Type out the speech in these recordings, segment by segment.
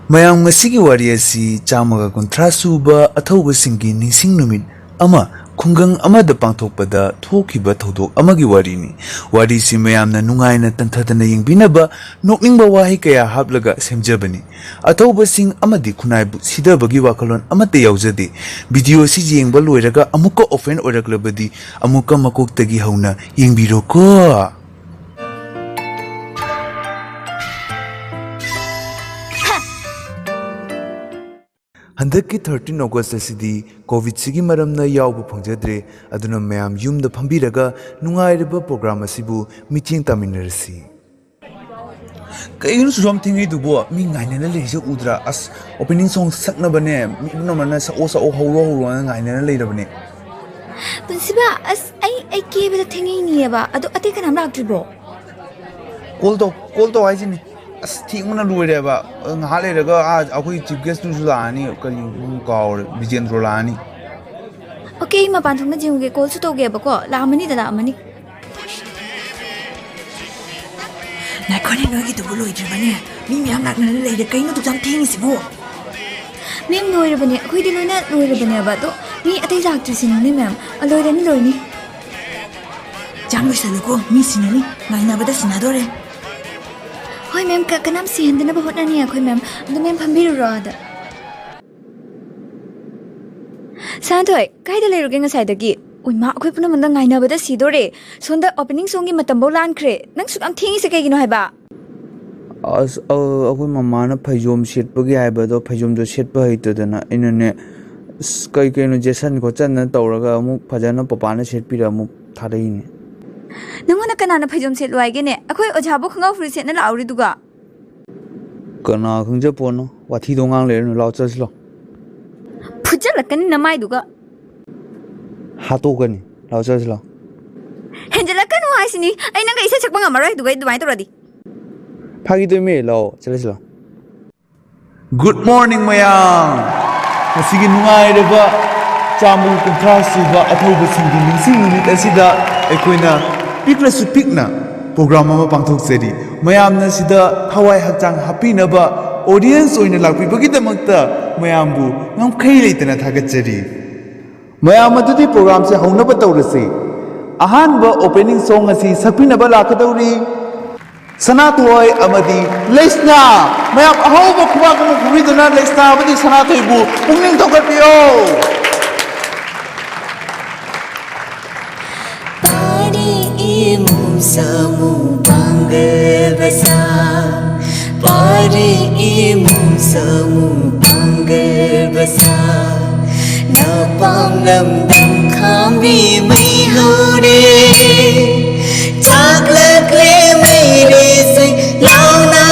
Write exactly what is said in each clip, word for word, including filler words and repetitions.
ꯃꯌꯥꯝ, ꯉꯁꯤꯒꯤ ꯋꯥꯔꯤ ꯑꯁꯤ ꯆꯥꯝꯃꯒ ꯀꯨꯟꯊ꯭ꯔꯥ ꯁꯨꯕ ꯑꯊꯧꯕꯁꯤꯡꯒꯤ ꯅꯤꯡꯁꯤꯡ ꯅꯨꯃꯤꯠ ꯑꯃ ꯈꯨꯡꯒꯪ ꯑꯃꯗ ꯄꯥꯡꯊꯣꯛꯄꯗ ꯊꯣꯛꯈꯤꯕ ꯊꯧꯗꯣꯛ ꯑꯃꯒꯤ ꯋꯥꯔꯤꯅꯤ꯫ ꯋꯥꯔꯤꯁꯤ ꯃꯌꯥꯝꯅ ꯅꯨꯡꯉꯥꯏꯅ ꯇꯟꯊꯗꯅ ꯌꯦꯡꯕꯤꯅꯕ ꯅꯣꯛꯅꯤꯡꯕ ꯋꯥꯍꯩ ꯀꯌꯥ ꯍꯥꯞꯂꯒ ꯁꯦꯝꯖꯕꯅꯤ꯫ ꯑꯊꯧꯕꯁꯤꯡ ꯑꯃꯗꯤ ꯈꯨꯟꯅꯥꯏꯕꯨ ꯁꯤꯊꯕꯒꯤ ꯋꯥꯈꯜꯂꯣꯟ ꯑꯃꯠꯇ ꯌꯥꯎꯖꯗꯦ꯫ ꯚꯤꯗꯤꯑꯣ ꯑꯁꯤ ꯌꯦꯡꯕ ꯂꯣꯏꯔꯒ ꯑꯃꯨꯛꯀ ꯑꯣꯐꯦꯟ ꯑꯣꯏꯔꯛꯂꯕꯗꯤ ꯑꯃꯨꯛꯀ ꯃꯀꯣꯛꯇꯒꯤ ꯍꯧꯅ ꯌꯦꯡꯕꯤꯔꯣꯀꯣ꯫ ꯍꯟꯗꯛꯀꯤ thirteen August ꯑꯁꯤꯗꯤ ꯀꯣꯚꯤꯗꯁꯤꯒꯤ ꯃꯔꯝꯅ ꯌꯥꯎꯕ ꯐꯪꯖꯗ꯭ꯔꯦ, ꯑꯗꯨꯅ ꯃꯌꯥꯝ ꯌꯨꯝꯗ ꯐꯝꯕꯤꯔꯒ ꯅꯨꯡꯉꯥꯏꯔꯕ ꯄ꯭ꯔꯣꯒ꯭ꯔꯥꯝ ꯑꯁꯤꯕꯨ ꯃꯤꯠꯌꯦꯡ ꯇꯥꯃꯤꯟꯅꯔꯁꯤ꯫ ꯀꯩꯒꯤꯅꯣ ꯁꯨꯛꯌꯥꯝ ꯊꯦꯡꯉꯩꯗꯨꯕꯣ? ꯃꯤ ꯉꯥꯏꯅꯅ ꯂꯩꯔꯤꯁꯦ ꯎꯗ꯭ꯔꯥ? ꯑꯁ, opening song ꯁꯛꯅꯕꯅꯦ, ꯃꯤ ꯄꯨꯝꯅꯃꯛꯅ "ꯁꯛꯑꯣ, ꯁꯛꯑꯣ, ꯍꯧꯔꯣ, ꯍꯧꯔꯣꯅ" ꯉꯥꯏꯅꯅ ꯂꯩꯔꯕꯅꯦ꯫ ꯄꯨꯟꯁꯤꯕ, ꯑꯁ, ꯑꯩ, ꯑꯩ ꯀꯦꯕꯗ ꯊꯦꯡꯉꯩꯅꯤꯌꯦꯕ, ꯑꯗꯣ ꯑꯇꯩ ꯀꯅꯥꯝ ꯂꯥꯛꯇ꯭ꯔꯤꯕꯣ? ꯀꯣꯜ ꯇꯧ, ꯀꯣꯜ ꯇꯧ ꯍꯥꯏꯁꯤꯅꯤ꯫ ꯑꯁ, ꯊꯦꯡꯕꯅ ꯂꯣꯏꯔꯦꯕ꯫ ꯉꯥꯏꯍꯥꯛ ꯂꯩꯔꯒ ꯑꯥ ꯑꯩꯈꯣꯏ chief guest ꯇꯨꯁꯨ ꯂꯥꯛꯑꯅꯤ, ꯀꯔꯤ, ꯀꯥꯎꯔꯦ, ꯕꯤꯖꯦꯟꯗ꯭ꯔꯣ ꯂꯥꯛꯑꯅꯤ꯫ ꯑꯣꯀꯦ, ꯑꯩ ꯃꯄꯥꯟ ꯊꯣꯛꯅ ꯌꯦꯡꯉꯨꯒꯦ, ꯀꯣꯜꯁꯨ ꯇꯧꯒꯦꯕꯀꯣ꯫ ꯂꯥꯛꯑꯝꯃꯅꯤꯗ, ꯂꯥꯛꯑꯝꯃꯅꯤ꯫ ꯉꯥꯏꯈꯣꯅꯦ, ꯅꯣꯏꯒꯤꯗꯨꯕꯨ ꯂꯣꯏꯗ꯭ꯔꯤꯕꯅꯦ? ꯃꯤ ꯃꯌꯥꯝ ꯂꯥꯛꯅꯔ ꯂꯩꯔꯦ, ꯀꯩꯅꯣ ꯑꯗꯨꯛ ꯌꯥꯝ ꯊꯦꯡꯉꯤꯁꯤꯕꯨ? ꯃꯦꯝ, ꯂꯣꯏꯔꯕꯅꯦ, ꯑꯩꯈꯣꯏꯗꯤ ꯂꯣꯏꯅ ꯂꯣꯏꯔꯕꯅꯦꯕ, ꯑꯗꯣ ꯃꯤ ꯑꯇꯩ ꯂꯥꯛꯇ꯭ꯔꯤꯁꯤꯅꯤꯅꯦ ꯃꯦꯝ꯫ ꯑ, ꯂꯣꯏꯔꯅꯤ, ꯂꯣꯏꯔꯅꯤ꯫ ꯌꯥꯝ ꯂꯣꯏꯁꯜꯂꯨꯀꯣ, ꯃꯤ ꯁꯤꯟꯅꯅꯤ, ꯉꯥꯏꯅꯕꯗ ꯁꯤꯟꯅꯗꯣꯔꯦ꯫ ꯍꯣꯏ ꯃꯦꯝ, ꯀ-, ꯀꯅꯥꯝ ꯁꯤꯍꯟꯗꯅꯕ ꯍꯣꯠꯅꯅꯤ ꯑꯩꯈꯣꯏ ꯃꯦꯝ꯫ ꯑꯗꯣ ꯃꯦꯝ ꯐꯝꯕꯤꯔꯨꯔꯣ ꯑꯥꯗ꯫ ꯁꯅꯥꯊꯣꯏ, ꯀꯥꯏꯗ ꯂꯩꯔꯨꯒꯦ ꯉꯁꯥꯏꯗꯒꯤ? ꯎꯏꯃꯥ, ꯑꯩꯈꯣꯏ ꯄꯨꯝꯅꯃꯛꯅ ꯉꯥꯏꯅꯕꯗ ꯁꯤꯗꯣꯔꯦ꯫ ꯁꯣꯝꯗ opening songꯒꯤ ꯃꯇꯝꯐꯧ ꯂꯥꯟꯈ꯭ꯔꯦ꯫ ꯅꯪ ꯁꯨꯛ ꯌꯥꯝ ꯊꯦꯡꯉꯤꯁꯦ ꯀꯩꯒꯤꯅꯣ ꯍꯥꯏꯕ? ꯑꯁ, ꯑ, ꯑꯩꯈꯣꯏ ꯃꯃꯥꯅ ꯐꯩꯖꯣꯝ ꯁꯦꯠꯄꯒꯤ ꯍꯥꯏꯕꯗꯣ, ꯐꯩꯖꯣꯝꯗꯣ ꯁꯦꯠꯄ ꯍꯩꯇꯗꯅ ꯑꯩꯅꯅꯦ, ꯑꯁ, ꯀꯩ ꯀꯩꯅꯣ ꯆꯦꯠꯁꯟ ꯈꯣꯠꯆꯟꯅ ꯇꯧꯔꯒ ꯑꯃꯨꯛ ꯐꯖꯅ ꯄꯄꯥꯅ ꯁꯦꯠꯄꯤꯔ ꯑꯃꯨꯛ ꯊꯥꯔꯛꯏꯅꯦ꯫ ꯅꯪꯉꯣꯟꯗ ꯀꯅꯥꯅ ꯐꯩꯖꯣꯝ ꯁꯦꯠꯂꯨ ꯍꯥꯏꯒꯦꯅꯦ? ꯑꯩꯈꯣꯏ ꯑꯣꯖꯥꯕꯨ ꯈꯣꯡꯒ꯭ꯔꯥꯎ ꯐꯨꯔꯤꯠ ꯁꯦꯠꯅ ꯂꯥꯛꯍꯧꯔꯤꯗꯨꯒ꯫ ꯀꯅꯥ ꯈꯪꯖꯄꯣꯠꯅꯣ? ꯋꯥꯊꯤꯗꯣ ꯉꯥꯡ ꯂꯩꯔꯅꯨ, ꯂꯥꯛꯑꯣ ꯆꯠꯁꯤ ꯂꯥꯛꯑꯣ꯫ ꯐꯨꯠꯆꯜꯂꯛꯀꯅꯤ ꯅꯃꯥꯏꯗꯨꯒ꯫ ꯍꯥꯠꯇꯣꯛꯀꯅꯤ, ꯂꯥꯛꯑꯣ ꯆꯠꯁꯤ ꯂꯥꯛꯑꯣ꯫ ꯍꯦꯟꯖꯜꯂꯛꯀꯅꯨ ꯍꯥꯏꯁꯤꯅꯤ, ꯑꯩ ꯅꯪꯒ ꯏꯁꯩ ꯁꯛꯄ ꯉꯝꯃꯔꯣꯏ ꯑꯗꯨꯒ ꯑꯗꯨꯃꯥꯏꯅ ꯇꯧꯔꯗꯤ꯫ ꯐꯥꯒꯤ ꯇꯧꯃꯤ, ꯂꯥꯛꯑꯣ ꯆꯠꯂꯁꯤ ꯂꯥꯛꯑꯣ꯫ Good morning ꯃꯌꯥꯝ꯫ ꯉꯁꯤꯒꯤ ꯅꯨꯡꯉꯥꯏꯔꯕ ꯆꯥꯝꯃꯒ ꯀꯨꯟꯊ꯭ꯔꯥ ꯁꯨꯕ ꯑꯊꯧꯕꯁꯤꯡꯒꯤ ꯅꯤꯡꯁꯤꯡ ꯅꯨꯃꯤꯠ ꯑꯁꯤꯗ ꯑꯩꯈꯣꯏꯅ ꯄꯤꯛꯂꯁꯨ ꯄꯤꯛꯅ ꯄ꯭ꯔꯣꯒ꯭ꯔꯥꯝ ꯑꯃ ꯄꯥꯡꯊꯣꯛꯆꯔꯤ꯫ ꯃꯌꯥꯝꯅ ꯁꯤꯗ ꯊꯋꯥꯏ ꯍꯛꯆꯥꯡ ꯍꯥꯞꯄꯤꯅꯕ ꯑꯣꯗꯤꯌꯦꯟꯁ ꯑꯣꯏꯅ ꯂꯥꯛꯄꯤꯕꯒꯤꯗꯃꯛꯇ ꯃꯌꯥꯝꯕꯨ ꯉꯝꯈꯩ ꯂꯩꯇꯅ ꯊꯥꯒꯠꯆꯔꯤ꯫ ꯃꯌꯥꯝ ꯑꯗꯨꯗꯤ ꯄ꯭ꯔꯣꯒ꯭ꯔꯥꯝꯁꯦ ꯍꯧꯅꯕ ꯇꯧꯔꯁꯤ꯫ ꯑꯍꯥꯟꯕ ꯑꯣꯄꯦꯅꯤꯡ ꯁꯣꯡ ꯑꯁꯤ ꯁꯛꯄꯤꯅꯕ ꯂꯥꯛꯀꯗꯧꯔꯤ ꯁꯅꯥꯊꯣꯏ ꯑꯃꯗꯤ ꯂꯩꯁꯅꯥ꯫ ꯃꯌꯥꯝ ꯑꯍꯧꯕ ꯈꯨꯕꯥꯛ ꯑꯃ ꯈꯨꯕꯤꯗꯨꯅ ꯂꯩꯁꯅꯥ ꯑꯃꯗꯤ ꯁꯅꯥꯊꯣꯏꯕꯨ ꯄꯨꯛꯅꯤꯡ ꯊꯧꯒꯠꯄꯤꯌꯣ꯫ Pari imu samu panggil besar, pari imu samu panggil besar. Napam lam dang kami mai hore, chocolate le mai re sai launa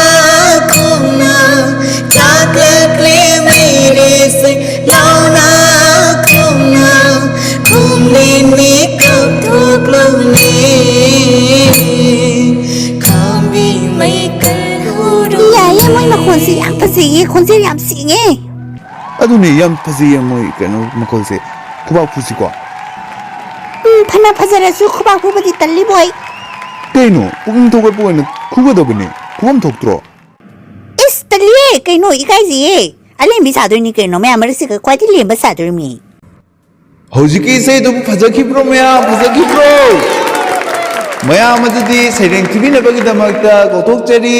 kumna, chocolate le mai re sai launa kumna, kumlin ni kap thok lo ne, kami mai kal huru. ꯌꯥꯏꯌꯦ, ꯃꯣꯏ ꯃꯈꯣꯟꯁꯤ ꯌꯥꯝ ꯐꯖꯩꯌꯦ, ꯈꯣꯟꯖꯦꯜ ꯌꯥꯝ ꯁꯦꯡꯉꯦ꯫ ꯑꯗꯨꯅꯦ, ꯌꯥꯝ ꯐꯖꯩꯌꯦ ꯃꯣꯏ ꯀꯩꯅꯣ ꯃꯈꯣꯜꯁꯦ꯫ ꯈꯨꯕꯥꯛ ꯐꯨꯁꯤꯀꯣ꯫ ꯎꯝ, ꯐꯅ ꯐꯖꯔꯁꯨ ꯈꯨꯕꯥꯛ ꯐꯨꯕꯗꯤ ꯇꯜꯂꯤꯕꯣꯏ꯫ ꯀꯩꯅꯣ, ꯄꯨꯛꯅꯤꯡ ꯊꯧꯒꯠꯄ ꯑꯣꯏꯅ ꯈꯨꯒꯗꯕꯅꯦ꯫ ꯐꯨꯐꯝ ꯊꯣꯛꯇ꯭ꯔꯣ? ꯏꯁ, ꯇꯜꯂꯤꯌꯦ꯫ ꯀꯩꯅꯣ, ꯏꯀꯥꯏꯖꯩꯌꯦ꯫ ꯑꯂꯦꯝꯕꯤ ꯁꯥꯗꯣꯏꯅꯤ ꯀꯩꯅꯣ, ꯃꯌꯥꯝ ꯃꯔꯛꯁꯤꯒ ꯈ꯭ꯋꯥꯏꯗꯒꯤ ꯂꯦꯝꯕ ꯁꯥꯗꯣꯏꯅꯤ꯫ ꯍꯧꯖꯤꯛꯀꯤ ꯏꯁꯩꯗꯨꯕꯨ ꯐꯖꯈꯤꯕ꯭ꯔꯣ ꯃꯌꯥꯝ? ꯐꯖꯈꯤꯕ꯭ꯔꯣ? ꯃꯌꯥꯝ ꯑꯗꯨꯗꯤ ꯁꯩꯔꯦꯡ ꯊꯤꯕꯤꯅꯕꯒꯤꯗꯃꯛꯇ ꯀꯧꯊꯣꯛꯆꯔꯤ꯫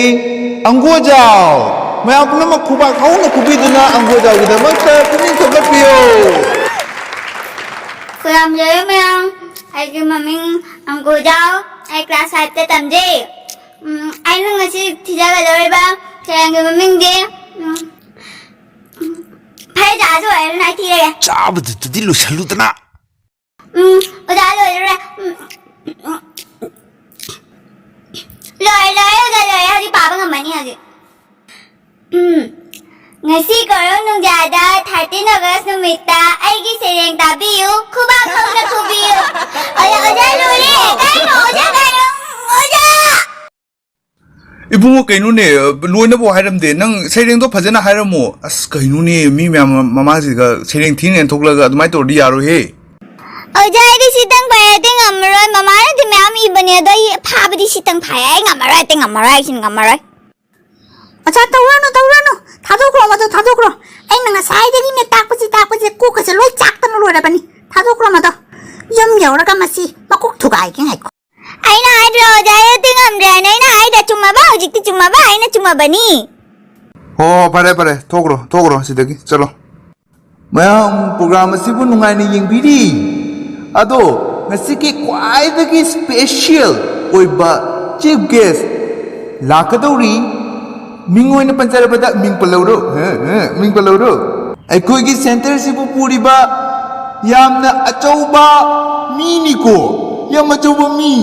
ꯑꯪꯒꯣꯖꯥꯎ! ꯃꯌꯥꯝ ꯄꯨꯝꯅꯃꯛ ꯈꯨꯕꯥꯛ ꯍꯧꯅ ꯈꯨꯕꯤꯗꯨꯅ ꯑꯪꯒꯣꯖꯥꯎꯒꯤꯗꯃꯛꯇ ꯄꯨꯛꯅꯤꯡ ꯊꯧꯒꯠꯄꯤꯌꯨ꯫ ꯈꯨꯔꯨꯝꯖꯔꯤ ꯃꯌꯥꯝ, ꯑꯩꯒꯤ ꯃꯃꯤꯡ ꯑꯪꯒꯣꯖꯥꯎ, ꯑꯩ class five ꯇ ꯇꯝꯖꯩ꯫ ꯎꯝ, ꯑꯩꯅ ꯉꯁꯤ ꯊꯤꯖꯒꯗꯧꯔꯤꯕ ꯁꯩꯔꯦꯡꯒꯤ ꯃꯃꯤꯡꯗꯤ, ꯎꯝ, ꯐꯔꯦ, ꯖꯥꯖꯨ ꯑꯣꯏꯔꯅꯨ, ꯑꯩ ꯊꯤꯔꯒꯦ꯫ ꯆꯥꯕꯗꯨꯗꯤ ꯂꯣꯏꯁꯜꯂꯨꯗꯅ꯫ ꯎꯝ, ꯑꯣꯖꯥ, ꯂꯣꯏꯔꯦ꯫ ꯎꯝ, ꯂꯣꯏꯔꯦ, ꯂꯣꯏꯔꯦ, ꯑꯣꯖꯥ, ꯂꯣꯏꯔꯦ꯫ ꯍꯧꯖꯤꯛ ꯄꯥꯕ ꯉꯝꯃꯅꯤ ꯍꯧꯖꯤꯛ꯫ ꯎꯝ, ꯉꯁꯤ ꯀꯣꯔꯧ ꯅꯨꯡꯖꯥꯗ thirteen August ꯅꯨꯃꯤꯠꯇ ꯑꯩꯒꯤ ꯁꯩꯔꯦꯡ ꯇꯥꯕꯤꯌꯨ, ꯈꯨꯕꯥꯛ ꯍꯧꯅ ꯈꯨꯕꯤꯌꯨ꯫ ꯑꯣꯖꯥ, ꯑꯣꯖꯥ, ꯂꯣꯏꯔꯦ꯫ ꯀꯩꯅꯣ, ꯑꯣꯖꯥ, ꯀꯩꯅꯣ? ꯎꯝ, ꯑꯣꯖꯥ! ꯏꯕꯨꯡꯉꯣ, ꯀꯩꯅꯣꯅꯦ, ꯂꯣꯏꯅꯕꯨ ꯍꯥꯏꯔꯝꯗꯦ꯫ ꯅꯪ ꯁꯩꯔꯦꯡꯗꯣ ꯐꯖꯅ ꯍꯥꯏꯔꯝꯃꯣ꯫ ꯑꯁ, ꯀꯩꯅꯣꯅꯦ, ꯃꯤ ꯃꯌꯥꯝ ꯃꯃꯥꯡꯁꯤꯗ ꯁꯩꯔꯦꯡ ꯊꯤꯅꯦꯅ ꯊꯣꯛꯂꯒ ꯑꯗꯨꯃꯥꯏꯅ ꯇꯧꯔꯗꯤ ꯌꯥꯔꯣꯏꯍꯦ꯫ ꯑꯣꯖꯥ, ꯑꯩꯗꯤ ꯁꯤꯇꯪ ꯐꯥꯏ, ꯑꯇꯩ ꯉꯝꯃꯔꯣꯏ꯫ ꯃꯃꯥꯅꯗꯤ ꯃꯌꯥꯝ ꯏꯕꯅꯦ, ꯑꯗꯣ ꯑꯩ ꯐꯥꯕꯗꯤ ꯁꯤꯇꯪ ꯐꯥꯏ꯫ ꯑꯩ ꯉꯝꯃꯔꯣꯏ, ꯑꯇꯩ ꯉꯝꯃꯔꯣꯏ, ꯑꯩ ꯁꯤꯅ ꯉꯝꯃꯔꯣꯏ꯫ ꯑꯣꯖꯥ, ꯇꯧꯔꯅꯨ, ꯇꯧꯔꯅꯨ꯫ ꯊꯥꯗꯣꯛꯈ꯭ꯔꯣ꯫ ꯑꯩꯅ ꯉꯁꯥꯏꯗꯒꯤꯅꯦ ꯇꯥꯛꯄꯁꯤ ꯇꯥꯛꯄꯁꯤ ꯀꯣꯛꯀꯁꯦ ꯂꯣꯏ ꯆꯥꯛꯇꯅ ꯂꯣꯏꯔꯕꯅꯤ꯫ ꯊꯥꯗꯣꯛꯈ꯭ꯔꯣ ꯃꯗꯣ꯫ ꯌꯨꯝ ꯌꯧꯔꯒ ꯃꯁꯤ ꯃꯀꯣꯛ ꯊꯨꯒꯥꯏꯒꯦ꯫ ꯉꯥꯏꯈꯣ꯫ ꯑꯩꯅ ꯍꯥꯏꯗ꯭ꯔꯣ, ꯑꯣꯖꯥ ꯑꯌꯨꯛꯇꯤ ꯉꯝꯗ꯭ꯔꯦ ꯍꯥꯏꯅ? ꯑꯩꯅ ꯍꯥꯏꯗ꯭ꯔꯥ? ꯆꯨꯝꯃꯕ? ꯍꯧꯖꯤꯛꯇꯤ ꯆꯨꯝꯃꯕ? ꯑꯩꯅ ꯆꯨꯝꯃꯕꯅꯤ꯫ ꯍꯣ, ꯐꯔꯦ, ꯐꯔꯦ, ꯊꯣꯛꯈ꯭ꯔꯣ, ꯊꯣꯛꯈ꯭ꯔꯣ ꯁꯤꯗꯒꯤ, ꯆꯠꯂꯣ꯫ ꯃꯌꯥꯝ program ꯑꯁꯤꯕꯨ ꯅꯨꯡꯉꯥꯏꯅ ꯌꯦꯡꯕꯤꯔꯤ꯫ ꯑꯗꯣ, ꯉꯁꯤꯒꯤ ꯈ꯭ꯋꯥꯏꯗꯒꯤ special ꯑꯣꯏꯕ chief guest ꯂꯥꯛꯀꯗꯧꯔꯤ꯫ ꯃꯤꯡ ꯑꯣꯏꯅ ꯄꯟꯖꯔꯕꯗ, ꯃꯤꯡ ꯄꯜꯂꯧꯔꯣ, ꯍꯦ, ꯍꯦ, ꯃꯤꯡ ꯄꯜꯂꯧꯔꯣ꯫ ꯑꯩꯈꯣꯏꯒꯤ centre ꯁꯤꯕꯨ ꯄꯨꯔꯤꯕ ꯌꯥꯝꯅ ꯑꯆꯧꯕ ꯃꯤꯅꯤꯀꯣ, ꯌꯥꯝ ꯑꯆꯧꯕ ꯃꯤ꯫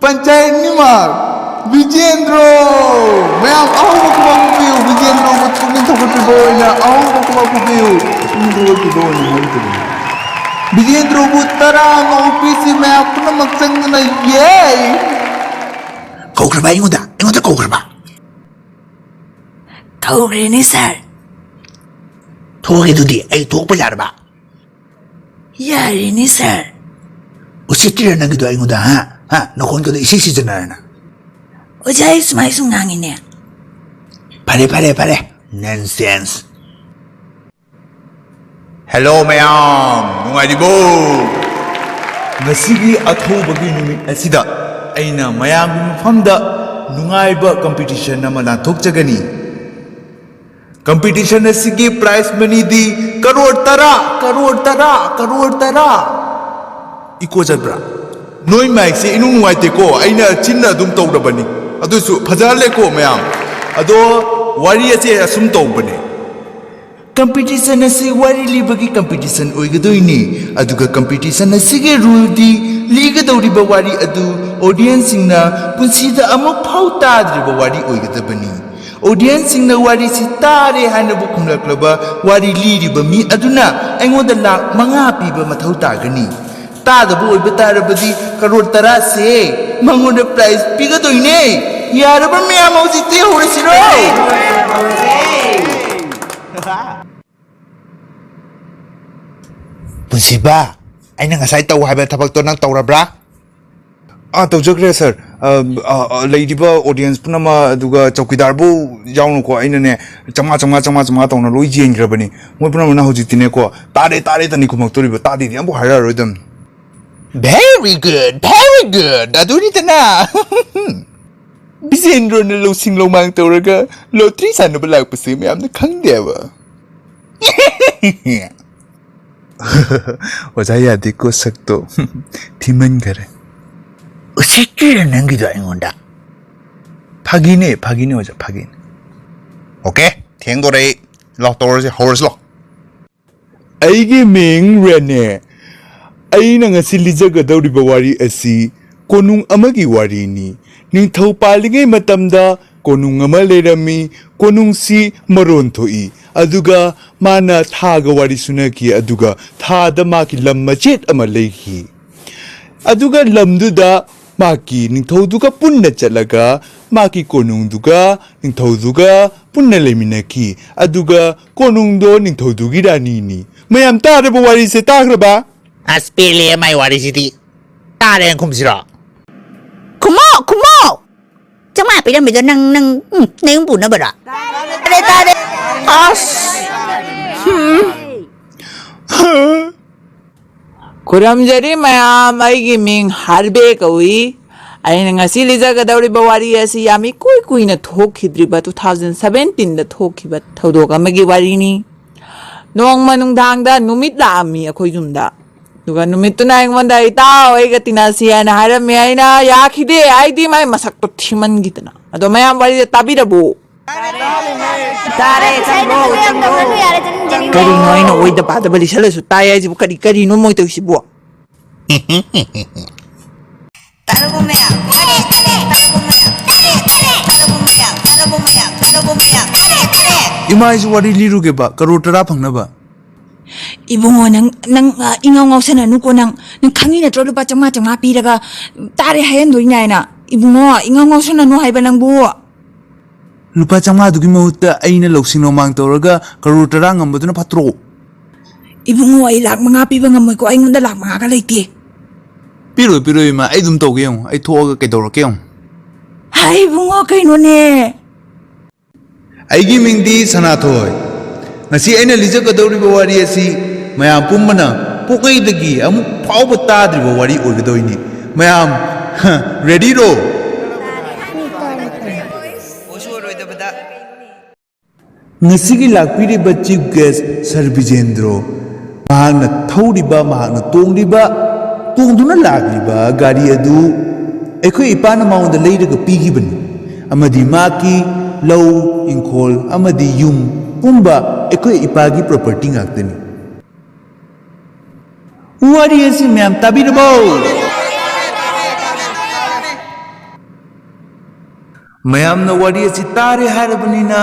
ꯄꯟꯆꯥꯌꯠ ꯅꯤꯃꯥꯔ, ꯕꯤꯖꯦꯟꯗ꯭ꯔꯣ! ꯃꯌꯥꯝ ꯑꯍꯧꯕ ꯈꯨꯕꯥꯛ ꯈꯨꯕꯤꯌꯨ, ꯕꯤꯖꯦꯟꯗ꯭ꯔꯣꯕꯨ ꯄꯨꯛꯅꯤꯡ ꯊꯧꯒꯠꯄꯤꯕ ꯑꯣꯏꯅ ꯑꯍꯧꯕ ꯈꯨꯕꯥꯛ ꯈꯨꯕꯤꯌꯨ, ꯄꯨꯛꯅꯤꯡ ꯊꯧꯒꯠꯄꯤꯕ ꯑꯣꯏꯅ ꯍꯥꯏꯕꯤꯕꯅꯤ꯫ ꯕꯤꯖꯦꯟꯗ꯭ꯔꯣꯕꯨ ꯇꯔꯥ ꯑꯃ ꯑꯣꯛꯄꯤꯁꯤ ꯃꯌꯥꯝ ꯄꯨꯝꯅꯃꯛ ꯆꯪꯗꯨꯅ, ꯌꯦ! ꯀꯧꯈ꯭ꯔꯕ ꯑꯩꯉꯣꯟꯗ? ꯑꯩꯉꯣꯟꯗ ꯀꯧꯈ꯭ꯔꯕ? ꯀꯧꯈ꯭ꯔꯦꯅꯦ, sir꯫ ꯊꯣꯛꯑꯒꯦ ꯑꯗꯨꯗꯤ, ꯑꯩ ꯊꯣꯛꯄ ꯌꯥꯔꯕ? ꯌꯥꯔꯦꯅꯦ, sir꯫ ꯎꯁꯤꯠꯇ꯭ꯔꯤꯔ ꯅꯪꯒꯤꯗꯣ ꯑꯩꯉꯣꯟꯗ, ꯍꯥ? ꯍꯥ? ꯅꯈꯣꯟꯒꯗꯣ ꯏꯁꯤ ꯁꯤꯖꯤꯟꯅꯔꯅ꯫ ꯑꯣꯖꯥ, ꯑꯩ ꯁꯨꯃꯥꯏ ꯁꯨꯝ ꯉꯥꯡꯉꯤꯅꯦ꯫ ꯐꯔꯦ, ꯐꯔꯦ, ꯐꯔꯦ꯫ Nonsense꯫ Hello ꯃꯌꯥꯝ, ꯅꯨꯡꯉꯥꯏꯔꯤꯕꯣ? ꯉꯁꯤꯒꯤ ꯑꯊꯧꯕꯒꯤ ꯅꯨꯃꯤꯠ ꯑꯁꯤꯗ ꯑꯩꯅ ꯃꯌꯥꯝꯒꯤ ꯃꯐꯝꯗ ꯅꯨꯡꯉꯥꯏꯕ competition ꯑꯃ ꯂꯥꯟꯊꯣꯛꯆꯒꯅꯤ꯫ Competition ꯑꯁꯤꯒꯤ prize money ꯗꯤ ꯀꯔꯣꯔ ꯇꯔꯥ, ꯀꯔꯣꯔ ꯇꯔꯥ, ꯀꯔꯣꯔ ꯇꯔꯥ꯫ Echo ꯆꯠꯄ꯭ꯔꯥ? ꯅꯣꯏ mic ꯁꯦ ꯏꯅꯨꯡ ꯅꯨꯡꯉꯥꯏꯇꯦꯀꯣ, ꯑꯩꯅ ꯆꯤꯟꯅ ꯑꯗꯨꯝ ꯇꯧꯔꯕꯅꯤ꯫ ꯑꯗꯨꯁꯨ ꯐꯖꯍꯜꯂꯦꯀꯣ ꯃꯌꯥꯝ꯫ ꯑꯗꯣ ꯋꯥꯔꯤ ꯑꯁꯦ ꯑꯁꯨꯝ ꯇꯧꯕꯅꯦ꯫ Competition ꯑꯁꯤ ꯋꯥꯔꯤ ꯂꯤꯕꯒꯤ competition ꯑꯣꯏꯒꯗꯣꯏꯅꯤ꯫ ꯑꯗꯨꯒ competition ꯑꯁꯤꯒꯤ rule ꯗꯤ ꯂꯤꯒꯗꯧꯔꯤꯕ ꯋꯥꯔꯤ ꯑꯗꯨ audience ꯁꯤꯡꯅ ꯄꯨꯟꯁꯤꯗ ꯑꯃꯨꯛ ꯐꯥꯎ ꯇꯥꯗ꯭ꯔꯤꯕ ꯋꯥꯔꯤ ꯑꯣꯏꯒꯗꯕꯅꯤ꯫ Audience ꯁꯤꯡꯅ ꯋꯥꯔꯤꯁꯤ ꯇꯥꯔꯦ ꯍꯥꯏꯅꯕꯨ ꯈꯨꯝꯂꯛꯂꯕ ꯋꯥꯔꯤ ꯂꯤꯔꯤꯕ ꯃꯤ ꯑꯗꯨꯅ ꯑꯩꯉꯣꯟꯗ ꯂꯥꯈ ꯃꯉꯥ ꯄꯤꯕ ꯃꯊꯧ ꯇꯥꯒꯅꯤ꯫ ꯇꯥꯗꯕ ꯑꯣꯏꯕ ꯇꯥꯔꯕꯗꯤ ꯀꯔꯣꯔ ꯇꯔꯥ ꯁꯦ ꯃꯉꯣꯟꯗ prize ꯄꯤꯒꯗꯣꯏꯅꯦ꯫ ꯌꯥꯔꯕ ꯃꯌꯥꯝ, ꯍꯧꯖꯤꯛꯇꯤ ꯍꯧꯔꯁꯤꯔꯣ? ꯄꯨꯟꯁꯤꯕ, ꯑꯩꯅ ꯉꯁꯥꯏ ꯇꯧ ꯍꯥꯏꯕ ꯊꯕꯛꯇꯣ ꯅꯪ ꯇꯧꯔꯕ꯭ꯔꯥ? ꯑꯥ, ꯇꯧꯖꯈ꯭ꯔꯦ sir꯫ ꯑ, ꯑ, ꯑ, ꯂꯩꯔꯤꯕ audience ꯄꯨꯝꯅꯃꯛ, ꯑꯗꯨꯒ ꯆꯧꯀꯤꯗꯥꯔꯕꯨ ꯌꯥꯎꯅꯀꯣ, ꯑꯩꯅꯅꯦ, "ꯆꯥꯝꯃꯉꯥ, ꯆꯥꯝꯃꯉꯥ, ꯆꯥꯝꯃꯉꯥ, ꯆꯥꯝꯃꯉꯥ" ꯇꯧꯅ ꯂꯣꯏ ꯌꯦꯡꯈ꯭ꯔꯕꯅꯤ꯫ ꯃꯣꯏ ꯄꯨꯝꯅꯃꯛꯅ ꯍꯧꯖꯤꯛꯇꯤꯅꯦꯀꯣ, "ꯇꯥꯔꯦ, ꯇꯥꯔꯦ" ꯇꯅꯤ ꯈꯨꯝꯃꯛꯇꯣꯔꯤꯕ, "ꯇꯥꯗꯦꯗꯤ" ꯑꯃꯐꯥꯎ ꯍꯥꯏꯔꯛꯑꯔꯣꯏꯗꯕꯅꯤ꯫ Very good, very good. ꯑꯗꯨꯅꯤꯗꯅ꯫ ꯕꯤꯖꯦꯟꯗ꯭ꯔꯣꯅ ꯂꯧꯁꯤꯡ ꯂꯧꯃꯥꯡ ꯇꯧꯔꯒ ꯂꯣꯇ꯭ꯔꯤ ꯁꯥꯟꯅꯕ ꯂꯥꯛꯄꯁꯦ ꯃꯌꯥꯝꯅ ꯈꯪꯗꯦꯕ꯫ ꯑꯣꯖꯥ ꯌꯥꯗꯦꯀꯣ ꯁꯛꯇꯣ꯫ ꯊꯤꯃꯟꯈꯔꯦ꯫ ꯎꯁꯤꯠꯇ꯭ꯔꯤꯔ ꯅꯪꯒꯤꯗꯣ ꯑꯩꯉꯣꯟꯗ? ꯐꯥꯒꯤꯅꯦ, ꯐꯥꯒꯤꯅꯦ ꯑꯣꯖꯥ, ꯐꯥꯒꯤꯅꯦ꯫ Okay, ꯊꯦꯡꯗꯣꯔꯦ꯫ ꯂꯥꯎ, ꯇꯧꯔꯁꯦ, ꯍꯧꯔꯁꯤ ꯂꯥꯎ꯫ ꯑꯩꯒꯤ ꯃꯤꯡ ꯔꯦꯅꯦ꯫ ꯑꯩꯅ ꯉꯁꯤ ꯂꯤꯖꯒꯗꯧꯔꯤꯕ ꯋꯥꯔꯤ ꯑꯁꯤ ꯀꯣꯅꯨꯡ ꯑꯃꯒꯤ ꯋꯥꯔꯤꯅꯤ꯫ ꯅꯤꯡꯊꯧ ꯄꯥꯜꯂꯤꯉꯩ ꯃꯇꯝꯗ ꯀꯣꯅꯨꯡ ꯑꯃ ꯂꯩꯔꯝꯃꯤ꯫ ꯀꯣꯅꯨꯡꯁꯤ ꯃꯔꯣꯟ ꯊꯣꯛꯏ꯫ ꯑꯗꯨꯒ ꯃꯥꯅ ꯊꯥꯒ ꯋꯥꯔꯤ ꯁꯨꯅꯈꯤ꯫ ꯑꯗꯨꯒ ꯊꯥꯗ ꯃꯥꯒꯤ ꯂꯝ ꯃꯆꯦꯠ ꯑꯃ ꯂꯩꯈꯤ꯫ ꯑꯗꯨꯒ ꯂꯝꯗꯨꯗ ꯃꯍꯥꯛꯀꯤ ꯅꯤꯡꯊꯧꯗꯨꯒ ꯄꯨꯟꯅ ꯆꯠꯂꯒ ꯃꯍꯥꯛꯀꯤ ꯀꯣꯅꯨꯡꯗꯨꯒ ꯅꯤꯡꯊꯧꯗꯨꯒ ꯄꯨꯟꯅ ꯂꯩꯃꯤꯟꯅꯈꯤ꯫ ꯑꯗꯨꯒ ꯀꯣꯅꯨꯡꯗꯣ ꯅꯤꯡꯊꯧꯗꯨꯒꯤ ꯔꯥꯅꯤꯅꯤ꯫ ꯃꯌꯥꯝ ꯇꯥꯔꯕ ꯋꯥꯔꯤꯁꯦ? ꯇꯥꯈ꯭ꯔꯕ? ꯑꯁ, ꯄꯦꯜꯂꯦ ꯃꯥꯏ ꯋꯥꯔꯤꯁꯤꯗꯤ꯫ ꯇꯥꯔꯦꯅ ꯈꯨꯝꯁꯤꯔꯣ? ꯈꯨꯝꯃꯣ, ꯈꯨꯝꯃꯣ! ꯆꯥꯝꯃꯉꯥ ꯄꯤꯔꯝꯃꯤꯗꯣ ꯅꯪ, ꯅꯪ, ꯎꯝ, ꯅꯌꯨꯝ ꯄꯨꯅꯕꯔꯣ? ꯇꯥꯔꯦ, ꯇꯥꯔꯦ꯫ ꯑꯁ! ꯎꯝ꯫ ꯈꯨꯔꯝꯖꯔꯤ ꯃꯌꯥꯝ, ꯑꯩꯒꯤ ꯃꯤꯡ ꯍꯥꯔꯕꯦ ꯀꯧꯏ꯫ ꯑꯩꯅ ꯉꯁꯤ ꯂꯤꯖꯒꯗꯧꯔꯤꯕ ꯋꯥꯔꯤ ꯑꯁꯤ ꯌꯥꯝ ꯏꯀꯨꯏ ꯀꯨꯏꯅ ꯊꯣꯛꯈꯤꯗ꯭ꯔꯤꯕ two thousand seventeen ꯗ ꯊꯣꯛꯈꯤꯕ ꯊꯧꯗꯣꯛ ꯑꯃꯒꯤ ꯋꯥꯔꯤꯅꯤ꯫ ꯅꯣꯡꯃ ꯅꯨꯡꯗꯥꯡꯗ ꯅꯨꯃꯤꯠ ꯂꯥꯛꯑꯝꯃꯤ ꯑꯩꯈꯣꯏ ꯌꯨꯝꯗ꯫ ꯑꯗꯨꯒ ꯅꯨꯃꯤꯠꯇꯨꯅ ꯑꯩꯉꯣꯟꯗ, "ꯏꯇꯥꯎ, ꯑꯩꯒ ꯇꯤꯟꯅꯁꯤ" ꯍꯥꯏꯅ ꯍꯥꯏꯔꯝꯃꯤ꯫ ꯑꯩꯅ ꯌꯥꯈꯤꯗꯦ, ꯑꯩꯗꯤ ꯃꯥꯏ ꯃꯁꯛꯇꯣ ꯊꯤꯃꯟꯈꯤꯗꯅ꯫ ꯑꯗꯣ ꯃꯌꯥꯝ ꯋꯥꯔꯤꯁꯦ ꯇꯥꯕꯤꯔꯕꯣ? ꯇꯥꯔꯦ, ꯆꯪꯈ꯭ꯔꯣ, ꯆꯪꯈ꯭ꯔꯣ꯫ ꯀꯔꯤꯅꯣ ꯑꯩꯅ ꯑꯣꯏꯗ ꯄꯥꯗꯕ ꯂꯤꯁꯜꯂꯁꯨ ꯇꯥꯏ ꯍꯥꯏꯁꯤꯕꯨ? ꯀꯔꯤ, ꯀꯔꯤꯅꯣ ꯃꯣꯏ ꯇꯧꯔꯤꯁꯤꯕꯨ? ꯇꯥꯔꯕꯣ ꯃꯌꯥꯝ? ꯇꯥꯔꯕꯣ ꯃꯌꯥꯝ? ꯇꯥꯔꯕꯣ ꯃꯌꯥꯝ? ꯇꯥꯔꯕꯣ ꯃꯌꯥꯝ? ꯇꯥꯔꯕꯣ ꯃꯌꯥꯝ? ꯇꯥꯔꯕꯣ ꯃꯌꯥꯝ? ꯇꯥꯔꯦ, ꯇꯥꯔꯦ꯫ ꯏꯃꯥ, ꯑꯩꯁꯨ ꯋꯥꯔꯤ ꯂꯤꯔꯨꯒꯦꯕ, ꯀꯔꯣꯔ ꯇꯔꯥ ꯐꯪꯅꯕ꯫ ꯏꯕꯨꯡꯉꯣ, ꯅꯪ, ꯅꯪ, ꯑ, ꯏꯉꯥꯎ ꯉꯥꯎꯁꯟꯅꯅꯨꯀꯣ, ꯅꯪ, ꯅꯪ ꯈꯪꯉꯤ ꯅꯠꯇ꯭ꯔꯣ? ꯂꯨꯄꯥ ꯆꯥꯝꯃꯉꯥ, ꯆꯥꯝꯃꯉꯥ ꯄꯤꯔꯒ ꯇꯥꯔꯦ ꯍꯥꯏꯍꯟꯗꯣꯏꯅꯦ ꯍꯥꯏꯅ꯫ ꯏꯕꯨꯡꯉꯣ, ꯏꯉꯥꯎ ꯉꯥꯎꯁꯟꯅꯅꯨ ꯍꯥꯏꯕ ꯅꯪꯕꯨ꯫ ꯂꯨꯄꯥ ꯆꯥꯝꯃꯉꯥꯗꯨꯒꯤ ꯃꯍꯨꯠꯇ ꯑꯩꯅ ꯂꯧꯁꯤꯡ ꯂꯧꯃꯥꯡ ꯇꯧꯔꯒ ꯀꯔꯣꯔ ꯇꯔꯥ ꯉꯝꯕꯗꯨꯅ ꯐꯠꯇ꯭ꯔꯣ? ꯏꯕꯨꯡꯉꯣ, ꯑꯩ ꯂꯥꯛ ꯃꯉꯥ ꯄꯤꯕ ꯉꯝꯃꯣꯏꯀꯣ, ꯑꯩꯉꯣꯟꯗ ꯂꯥꯛ ꯃꯉꯥꯒ ꯂꯩꯇꯦ꯫ ꯄꯤꯔꯣꯏ, ꯄꯤꯔꯣꯏ, ꯏꯃꯥ, ꯑꯩ ꯑꯗꯨꯝ ꯇꯧꯒꯦ ꯌꯦꯡꯉꯣ, ꯑꯩ ꯊꯣꯛꯑꯒ ꯀꯩꯗꯧꯔꯛꯀꯦ ꯌꯦꯡꯉꯣ꯫ ꯍꯥꯏ ꯏꯕꯨꯡꯉꯣ, ꯀꯩꯅꯣꯅꯦ? ꯑꯩꯒꯤ ꯃꯤꯡꯗꯤ ꯁꯅꯥꯊꯣꯏ꯫ ꯉꯁꯤ ꯑꯩꯅ ꯂꯤꯖꯒꯗꯧꯔꯤꯕ ꯋꯥꯔꯤ ꯑꯁꯤ ꯃꯌꯥꯝ ꯄꯨꯝꯕꯅ ꯄꯣꯛꯉꯩꯗꯒꯤ ꯑꯃꯨꯛ ꯐꯥꯎꯕ ꯇꯥꯗ꯭ꯔꯤꯕ ꯋꯥꯔꯤ ꯑꯣꯏꯒꯗꯧꯔꯤꯅꯤ꯫ ꯃꯌꯥꯝ, ꯍ, ꯔꯦꯗꯤꯔꯣ? ꯉꯁꯤꯒꯤ ꯂꯥꯛꯄꯤꯔꯤꯕ ꯆꯤꯐ ꯒꯦꯁ ꯁꯔ ꯕꯤꯖꯦꯟꯗ꯭ꯔꯣ, ꯃꯍꯥꯛꯅ ꯊꯧꯔꯤꯕ, ꯃꯍꯥꯛꯅ ꯇꯣꯡꯂꯤꯕ, ꯇꯣꯡꯗꯨꯅ ꯂꯥꯛꯂꯤꯕ ꯒꯥꯔꯤ ꯑꯗꯨ ꯑꯩꯈꯣꯏ ꯏꯄꯥꯅ ꯃꯉꯣꯟꯗ ꯂꯩꯔꯒ ꯄꯤꯈꯤꯕꯅꯤ, ꯑꯃꯗꯤ ꯃꯍꯥꯛꯀꯤ ꯂꯧ, ꯏꯪꯈꯣꯜ ꯑꯃꯗꯤ ꯌꯨꯝ ꯄꯨꯝꯕ ꯑꯩꯈꯣꯏ ꯏꯄꯥꯒꯤ ꯄ꯭ꯔꯣꯄꯔꯇꯤ ꯉꯥꯛꯇꯅꯤ꯫ ꯋꯥꯔꯤ ꯑꯁꯤ ꯃꯌꯥꯝ ꯇꯥꯕꯤꯔꯕꯣ? ꯃꯌꯥꯝꯅ ꯋꯥꯔꯤ ꯑꯁꯤ ꯇꯥꯔꯦ ꯍꯥꯏꯔꯕꯅꯤꯅ,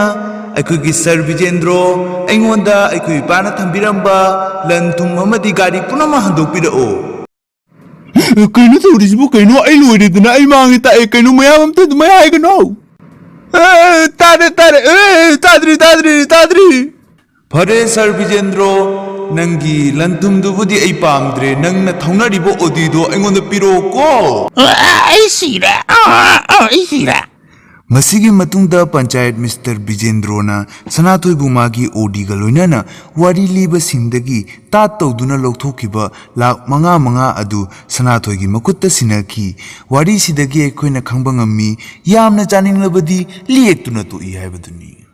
ꯑꯩꯈꯣꯏꯒꯤ ꯁꯔ ꯕꯤꯖꯦꯟꯗ꯭ꯔꯣ, ꯑꯩꯉꯣꯟꯗ ꯑꯩꯈꯣꯏ ꯏꯄꯥꯅ ꯊꯝꯕꯤꯔꯝꯕ ꯂꯟ ꯊꯨꯝ ꯑꯃꯗꯤ ꯒꯥꯔꯤ ꯄꯨꯝꯅꯃꯛ ꯍꯟꯗꯣꯛꯄꯤꯔꯛꯑꯣ꯫ ꯀꯩꯅꯣ ꯇꯧꯔꯤꯁꯤꯕꯨ? ꯀꯩꯅꯣ, ꯑꯩ ꯂꯣꯏꯔꯦꯗꯅ, ꯑꯩ ꯃꯥꯡꯉꯦ ꯇꯥꯛꯑꯦ꯫ ꯀꯩꯅꯣ, ꯃꯌꯥꯝ ꯑꯝꯇ ꯑꯗꯨꯃꯥꯏ ꯍꯥꯏꯒꯅꯣ꯫ ꯑꯦ, ꯇꯥꯔꯦ, ꯇꯥꯔꯦ꯫ ꯑꯦ, ꯇꯥꯗ꯭ꯔꯤ, ꯇꯥꯗ꯭ꯔꯤ, ꯇꯥꯗ꯭ꯔꯤ꯫ ꯐꯔꯦ ꯁꯔ ꯕꯤꯖꯦꯟꯗ꯭ꯔꯣ, ꯅꯪꯒꯤ ꯂꯟ ꯊꯨꯝꯗꯨꯕꯨꯗꯤ ꯑꯩ ꯄꯥꯝꯗ꯭ꯔꯦ, ꯅꯪꯅ ꯊꯧꯅꯔꯤꯕ ꯑꯣꯗꯤꯗꯣ ꯑꯩꯉꯣꯟꯗ ꯄꯤꯔꯛꯑꯣꯀꯣ꯫ ꯑ, ꯑꯩ ꯁꯤꯔꯦ꯫ ꯑ, ꯑ, ꯑꯩ ꯁꯤꯔꯦ꯫ ꯃꯁꯤꯒꯤ ꯃꯇꯨꯡꯗ ꯄꯟꯆꯥꯌꯠ ꯃꯤꯁꯇꯔ ꯕꯤꯖꯦꯟꯗ꯭ꯔꯣꯅ ꯁꯅꯥꯊꯣꯏꯕꯨ ꯃꯥꯒꯤ ꯑꯣꯗꯤꯒ ꯂꯣꯏꯅꯅ ꯋꯥꯔꯤ ꯂꯤꯕꯁꯤꯡꯗꯒꯤ ꯇꯥꯠ ꯇꯧꯗꯨꯅ ꯂꯧꯊꯣꯛꯈꯤꯕ ꯂꯥꯛ ꯃꯉꯥ ꯃꯉꯥ ꯑꯗꯨ ꯁꯅꯥꯊꯣꯏꯒꯤ ꯃꯈꯨꯠꯇ ꯁꯤꯟꯅꯈꯤ꯫ ꯋꯥꯔꯤꯁꯤꯗꯒꯤ ꯑꯩꯈꯣꯏꯅ ꯈꯪꯕ ꯉꯝꯃꯤ, ꯌꯥꯝꯅ ꯆꯥꯅꯤꯡꯂꯕꯗꯤ ꯂꯦꯛꯇꯨꯅ ꯇꯣꯛꯏ ꯍꯥꯏꯕꯗꯨꯅꯤ꯫